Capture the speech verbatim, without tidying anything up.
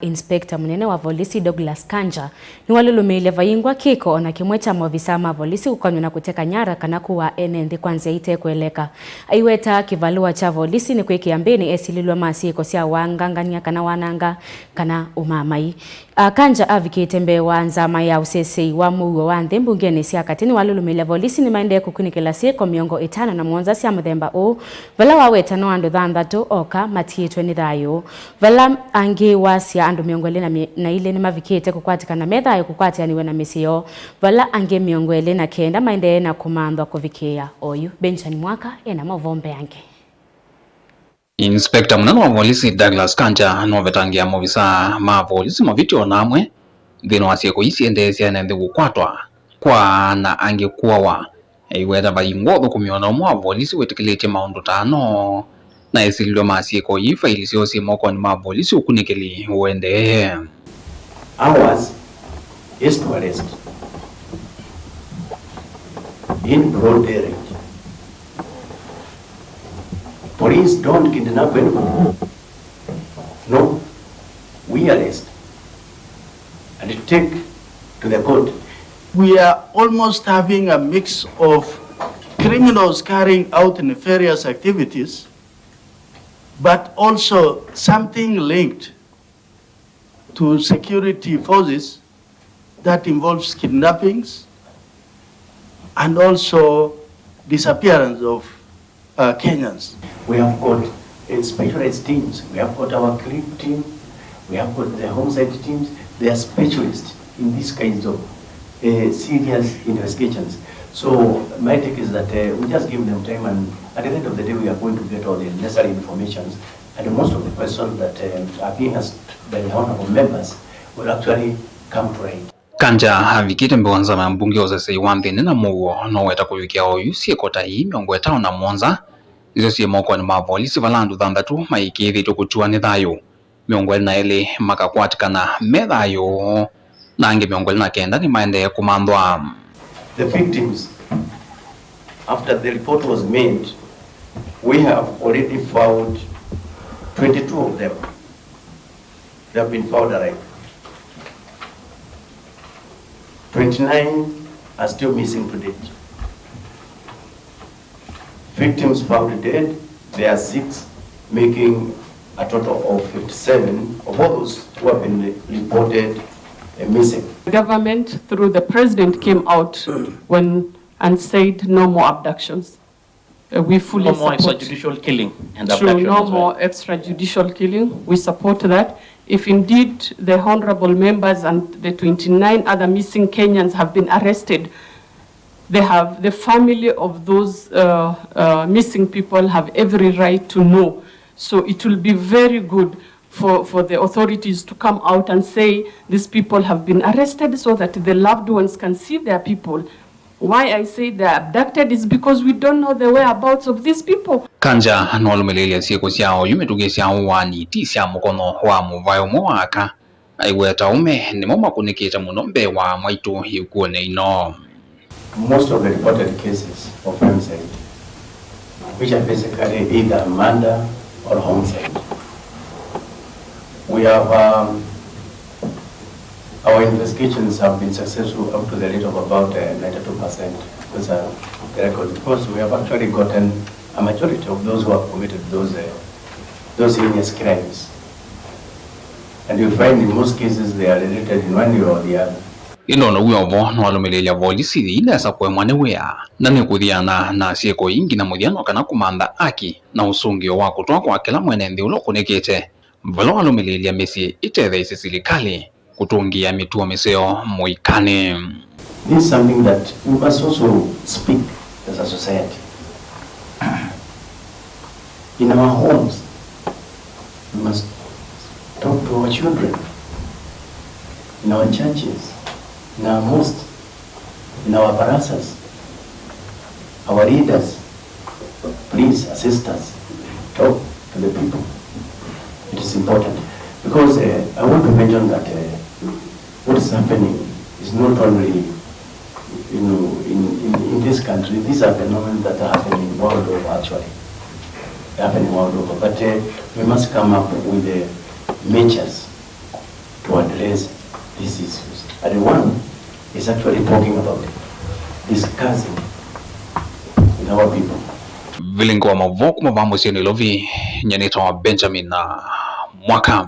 Inspector mũnene wa volisi Douglas Kanja nĩwalũlũmĩĩlye vaingwa kĩko o na kĩmwe kya maovisaa ma volisi kũkonyw'a na kũteka nyara kana kũaa ene nthĩ kwa nzĩa ite kweleka. Aiweta kĩvalũa kya volisi nĩ kwĩkĩa mbĩnĩ esilĩlw'a ma syĩko sya wangangany'a kana wananga kana ũmaamai. A, Kanja avikĩte mbee wa nzama ya ũseseĩ wa mũuo wa nthĩ mbungenĩ sya katĩ nĩwalũlũmĩĩlye volisi nĩmaendee kũkunĩkĩla syĩko mĩongo ĩtano na mũonza sya mũthemba ũũ, vala waweta no andũ thanthatũ oka matiĩtwe nĩ thayũ. Vala angĩ wasya andũ mĩongo ĩlĩ na ilĩ nĩmavikĩte kũkwatĩkana me thayũ kũkwatĩanĩw'a na mĩsyĩ yoo, vala angĩ mĩongo ĩlĩ na kenda maendee na kũmanthwa kũvikĩĩa oyu. Benjamin Mwaka ena maũvoo mbeange. Inspector mũnene wa volisi Douglas Kanja nũvetangĩa maovisaa ma volisi mavĩtyo o na amwe nthĩnĩ wa syĩko ii siendee syana nthĩ kũkwatwa kwa na angĩ kũawa. Aiweta vaingwa ũthũkũmi o na ũmwe wa volisi wĩtĩkĩlĩtye maũndũ ta ano, na esilĩlw'a ma syĩko ii faili syoo syĩ mokonĩ ma volisi ũkunĩkĩli ũendee. Ours is to arrest in broad daylight. Police don't kidnap anybody. No, we arrest and take to the court. We are almost having a mix of criminals carrying out nefarious activities, but also something linked to security forces that involves kidnappings and also disappearance of uh, Kenyans. We have got uh, specialized teams. We have got our CRIP team. We have got the homicide teams. They are specialists in these kinds of uh, serious investigations. So my take is that uh, we just give them time, and at the end of the day, we are going to get all the necessary informations. And most of the questions that uh, are being asked by the honorable members will actually come to light. Kanja avikĩte mbee wa nzama ya mbunge ya ũseseĩ wa nthĩnĩ na mũuo noweta kũvikĩa oyu syĩko ta ii mĩongo ĩtano na mũonza nĩsyo syĩ mokonĩ ma volisi, vala andũ thanthatũ maĩkĩĩthĩtw'e kũtiwa nĩ thayũ, mĩongo ĩlĩ na elĩ makakwatĩkana me thayũ, na angĩ mĩongo ĩlĩ na kenda nĩmaendee kũmanthwa. The victims, after the report was made, we have already found twenty-two of them. They have been found alive. Twenty-nine are still missing to date. Victims found dead, there are six, making a total of fifty-seven of all those who have been reported uh, missing. The government, through the president, came out when and said no more abductions. Uh, we fully No more support. Extrajudicial killing and True, abduction no as well. More extrajudicial killing. We support that. If indeed the honorable members and the twenty-nine other missing Kenyans have been arrested, they have, the family of those uh, uh, missing people have every right to know. So it will be very good for, for the authorities to come out and say these people have been arrested so that the loved ones can see their people. Why I say they are abducted is because we don't know the whereabouts of these people. Kanja nĩwalũmĩlĩĩlye syĩko sya oyu mĩtũkĩ sya ũaani ti sya mũkono wa mũvae ũmwe wa aka. Aiweta aũme nĩmo makũnĩkĩte mũno mbee wa amwaitũ ikw'ũnĩ ino. Most of the reported cases of femicide, which are basically either murder or homicide. We have, um, our investigations have been successful up to the rate of about uh, ninety-two percent. Those are the records, because we have actually gotten a majority of those who have committed those, uh, those heinous crimes. And you find in most cases they are related in one way or the other. Ĩndĩ o na wĩ o vo, nĩwalũmĩlĩĩlya volisi yĩi nesa kũemwa nĩ wĩa, na nĩkũthiana na syĩko ii nginya mũthya no kana kũmantha aki na ũsũngĩo wa kũtw'a kwa kĩla mwene nthĩ ũla ũkũnĩkĩte, vala walũmĩlĩĩlya mĩsyĩ ĩtetheesye silikalĩ kũtũngĩĩa mĩtuo mĩseo mũikanĩ. This is something that we must also speak as a society. In our homes, we must talk to our children. In our churches, in our mosques, in our barasas, our leaders, please assist us. Talk to the people. It is important. Because uh, I want to mention that uh, what is happening is not only you know, in, in, in this country, these are phenomena that are happening world over actually. They're happening world over. But uh, we must come up with the measures address these issues. And one is actually talking about discussing with our people. Vilingi wa maũvoo kuma vaa mũsyĩ Nairobi, nyanĩtawa Benjamin na Mwaka.